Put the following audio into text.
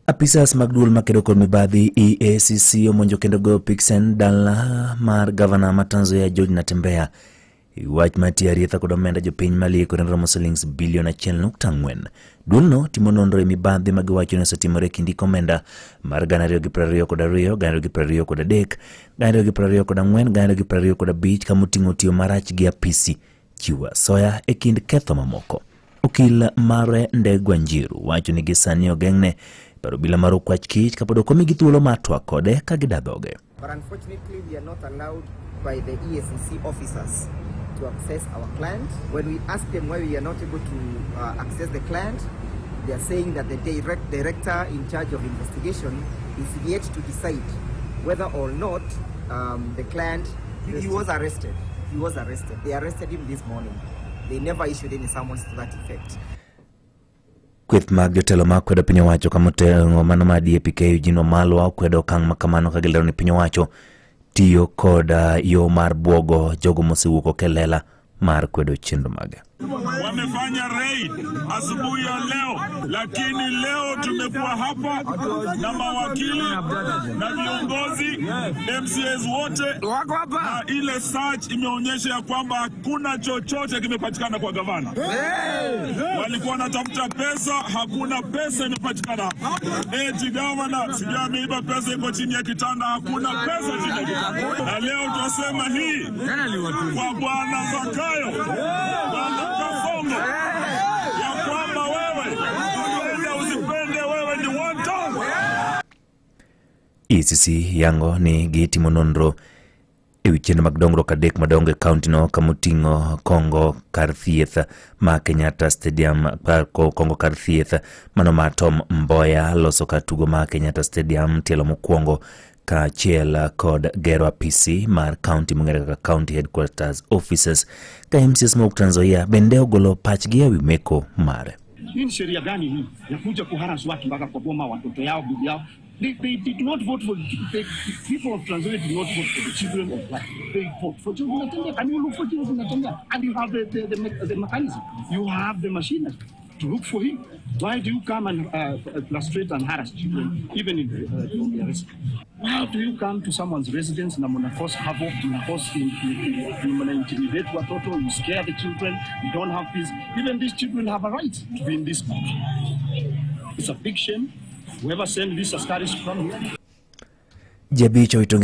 Apisas mag duol makedo kod mibadhi EACC omonjo kendo goyo piksen dala mar gavana ma Trans Nzoia George Natembeya. Wach matiyo arietha kod omenda jopiny malieko ne romo silings bilion 1.4. Duolno timo nonro e mibadhi ma giwacho ni osetimore e kind hik omenda mar 2022, 2023, 2024, 2025 kamoting'o tiyo marach gi apisi, chiwo asoya e kind ketho mamoko. Okil mare Ndegwa Njiru wacho ni gisani ogeng'ne paro obila mar okwach kich kapod ok omigi thuolo mar twak kode ka gida dhoge. But unfortunately, we are not allowed by the EACC officers to access our client. When we ask them why we are not able to access the client, they are saying that the director in charge of investigation is yet to decide whether or not the client, he was arrested. He was arrested. They arrested him this morning. They never issued any summons to that effect. Kweth mag jotelo ma kwedo piny owacho kamotelo mano mar DAP-K Eugene Wamalwa okwedo okang' makamano ka gilero ni piny owacho tiyo kod yo mar buogo jogo mosewuok oko e lela mar kwedo chenro mage. Wamefanya raid asubuhi ya leo, lakini leo tumekuwa hapa na mawakili na viongozi MCAs wote, na ile search imeonyesha ya kwamba hakuna chochote kimepatikana kwa gavana. Walikuwa wanatafuta pesa, hakuna pesa imepatikana. Eti gavana sijui ameiba pesa iko chini ya kitanda, hakuna pesa chini ya kitanda. Na leo tunasema hii kwa Bwana Zakayo, Bwana Kasongo, ya kwamba wewe upende usipende, wewe ni one term. EACC yango ni gitimo nonro ewi chenro mag dongruok adek madongo e kaunti no kamoting'o Kongo kar thieth ma Kenyatta Stadium, Kongo kar thieth mano mar Tom Mboya, loso kar tugo ma Kenyatta Stadium tielo mokwongo kaachiel kod gero apisi mar kaunti mong'ere kaka County Headquarters Offices. Ka MCAs mawuok Trans Nzoia bende ogolo pachgi ewi meko mare. Hii ni sheria gani hii ya kuja kuharass watu mpaka kwa boma, watoto yao, bibi yao? They did not vote for the people of Trans Nzoia did not vote for the children of black. They vote for George Natembeya. Can you look for George Natembeya? And you have the mechanism. You have the machinery to look for him. Why do you come and frustrate and harass children, even in the arrest? Why do you come to someone's residence na muna cause havoc, muna cause muna intimidate watoto, you scare the children, you don't have peace. Even these children have a right to be in this country. It's a big shame. Whoever sent these askaris from here. Ji abich owito